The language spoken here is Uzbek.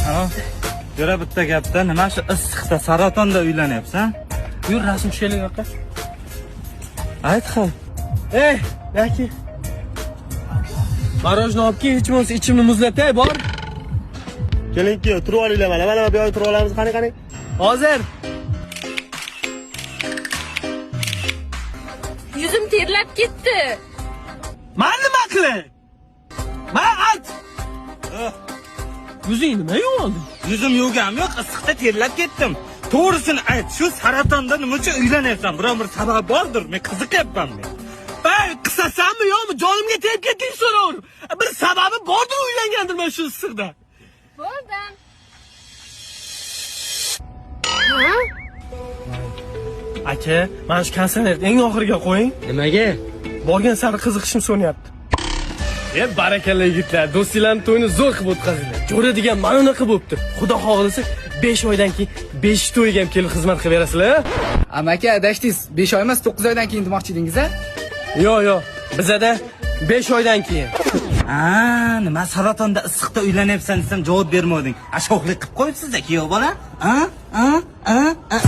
Ha? Jo'ra, bitta gapda, nima shu issiqda saratonda uylanyapsan? Yur, rasm tushaylik aka. Ayt hal. Ey, aka. Мороженое olib kel, hech bo'lmasa ichimni muzlatay, bor. Keling, keling, turib olinglar mana. Mana bu yoqda turib olamiz. Qani, qani. Hozir. Yuzim terlab ketdi. Man nima qilay? Man ayt. Yuzing nima yo'qoldi? Yuzim yuvganim yo'q, issiqda terlab ketdim. To'g'risini ayt, shu saratonda nima uchun uylanyapsan? Biron bir sabab bordir, men qiziqyapman men. Ey, qisasanmi yo'qmi? Jonimga tegib ketding so'raverib. Bir sababi bordir, uylangandirman shu issiqda. Bo'ldim. Ha? Aka, mana shu konsert eng oxiriga qo'ying. Nimaga? Borgan sari qiziqishim so'nyapti. E, barakalla yigitlar, do'stinglarning to'yini zo'r qilib o'tkazinglar. Jo'ra degan mana unaqa bo'libdi. Xudo xohlasa 5 oydan keyin 5 to'yga ham kelib xizmat qilib berasizlar. A? Amaki, adashdingiz. 5 oy emas, 9 oydan keyin demoqchi edingiz a? Yo'q, yo'q. Bizada 5 oydan keyin. Ha, nima saratonda issiqda uylanyapsan desam javob bermading. A, sho'xlik qilib qo'yibsiz-da, kuyov bola? A? A? A? A?